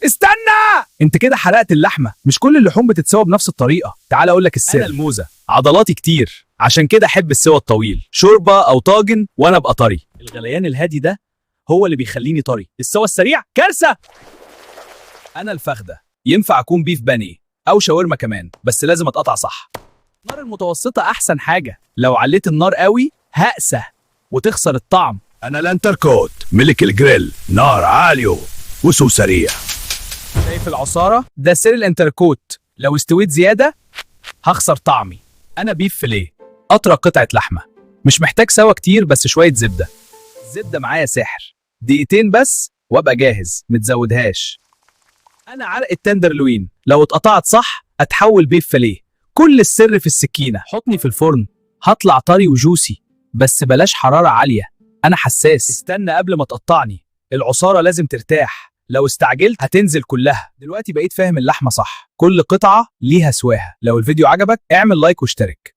استنى، انت كده حرقت اللحمة. مش كل اللحوم بتتسوى بنفس الطريقة. تعال اقول لك السر. انا الموزة عضلاتي كتير، عشان كده احب السوى الطويل، شوربة او طاجن وانا ابقى طري. الغليان الهادي ده هو اللي بيخليني طري. السوى السريع كارثة. انا الفخدة ينفع اكون بيف بانيه او شاورما كمان، بس لازم اتقطع صح. النار المتوسطة احسن حاجة، لو عليت النار قوي هقسى وتخسر الطعم. أنا الأنتركوت ملك الجريل، نار عالية وسو سريع. شايف العصارة؟ ده سر الانتركوت، لو استويت زيادة هخسر طعمي. أنا beef fillet، أطرى قطعة لحمة، مش محتاج سوا كتير، بس شوية زبدة. الزبدة معايا سحر، دقيقتين بس وابقى جاهز، متزودهاش. أنا عرق ال tenderloin، لو اتقطعت صح أتحول beef fillet. كل السر في السكينة. حطني في الفرن هطلع طري و juicy، بس بلاش حرارة عالية، أنا حساس. استنى قبل ما تقطعني، العصارة لازم ترتاح، لو استعجلت هتنزل كلها. دلوقتي بقيت فاهم اللحمة صح، كل قطعة ليها سواها. لو الفيديو عجبك اعمل like واشترك.